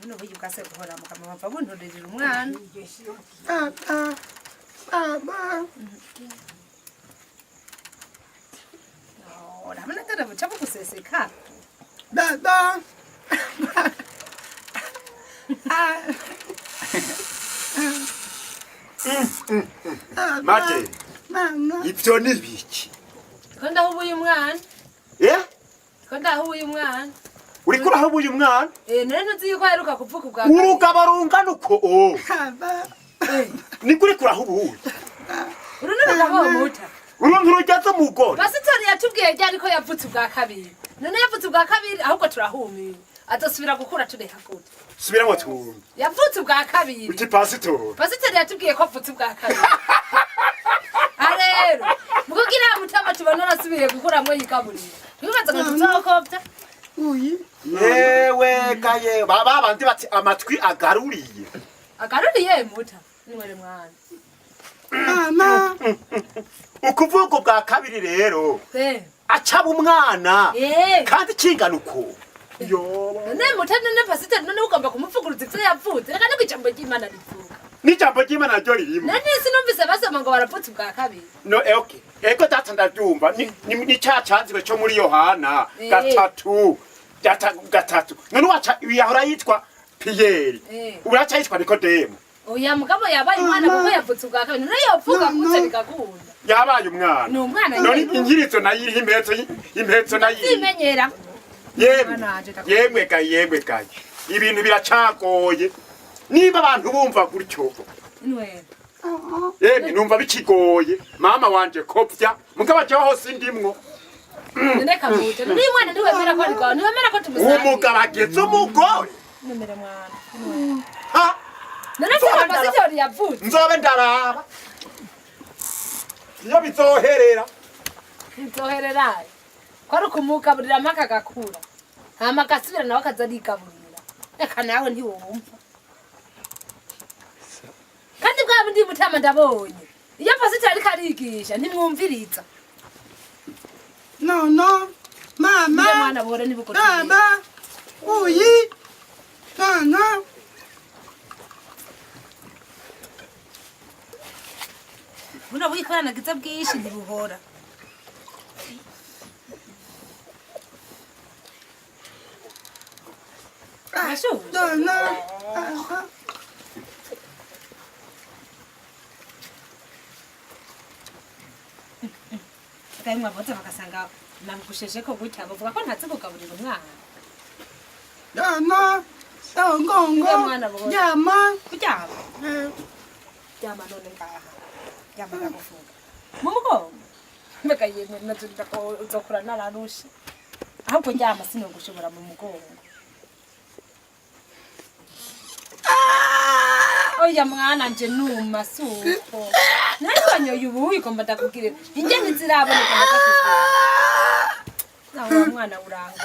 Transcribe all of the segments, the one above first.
Buno buryo bwase guhora mugama bava buntorerera umwana. Baba, baba. Oh, urabona dore buca buguseseka. Baba. Mate, Mama. ivyo ni biki? Ko ndahubuye umwana. Eh? Ko ndahubuye umwana. Uriko urahubuye umwana? Eh, none ntuzi yuko aheruka kuvuka ubwa kabiri. Urugabo rungana uko o. Baba. Niko uriko urahubuye. Uru ni urugabo muta. Uruntu rugeze umugore. Pasitori yatubwiye ryari ko yavutse ubwa kabiri. None yavutse ubwa kabiri ahubwo turahumiwe. Azosubira gukura tureka gute? Subiramwo twumve. Yavutse ubwa kabiri. Uti pasitori. Pasiteri yatubwiye ko avutse ubwa kabiri. Aha rero, mu kugira mutama tubona arasubiye gukuramwo yigaburira. Ntiwibaze ngo tuzokopya. Uyi. Yewe gaye baba bandi bati amatwi agaruriye. Agaruriye muta. Niwere mwana. Mama. Ukuvuka ubwa kabiri rero Eh. acaba umwana Eh. kandi kingana uko. Yoba. None muta none pasiteri none ugomba kumuvuguruza ivyo yavuze. Reka niko ijambo ry'Imana rivuga. N'ijambo ry'Imana naryo ririmo. None sinumvise basoma ngo baravutse ubwa kabiri. No, okay. Ego data ndabyumva ni ca canzwe co muri Yohana Eh. gatatu gatatu none waca yahora yitwa Piyeri Eh. uraca yitwa Nikodemu. Oya mugabo yabaye umwana kuko yavutse ubwa kabiri. None yovuga gute bigakunda. Yabaye umwana. Ni umwana none nyene. inkirizo nayo iriho impetso impetso nayo iriho. Simenyera. Yemwe Mwana wanje ndakunda. yemwe gaye yemwe gaye ibintu biracagoye niba abantu bumva gutyo. Nwere. Yemwe numva bikigoye mama wanje kopfya mugabo jewe hose ndimwo. None kamuta. None uyu mwana ntiwemera ko ari gwawe. Ntiwemera ko tumusangira. Umugabo ageze umugore. Nemera mwana. Ha. None se pasiteri yavutse. Nzobe ndaraba iyo bizoherera. Nzohererayo. Ko ari ukumugaburira mpaka agakura. Hama agasubira nawe akaza arigaburira. Reka nawe ntiwumva. Kandi bwa bundi mutama ndabonye. Iyo pasiteri ariko arigisha ntimwumviriza. No, no. Niyo Mama. mwana buhore ntibugutumire. Baba. Uyi. No, no. Buno bwikoranagiza bwinshi ntibuhora. Urashuha? No, no. Baba. Kandi mwavutse bagasanga nagusheshe ko gutya bavuga ko ntazi kugaburira umwana. No, no. Ngongo. Uriya mwana buhoro. Nyama. Kuryama. Eh. Ryama none ngaha. Ryama ndagufunga. Mu mugongo. Mbega yemwe nazo uzokura nararushe. Ahubwo ryama sinogushobora mu mugongo. Oya mwana nje numa suko. Nari wanyoye ubu igomba ndakubwira. Inge ntiziraboneka ndakubwira. Nawe wa mwana uranga.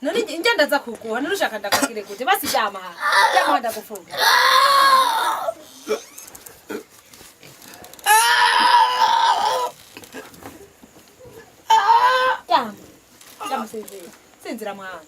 None inge ndaza kuguha none ushaka ndakubwire gute basi ryama aha. Ryama ndagufunga. Ryama. Ryama sinzira. Sinzira mwana.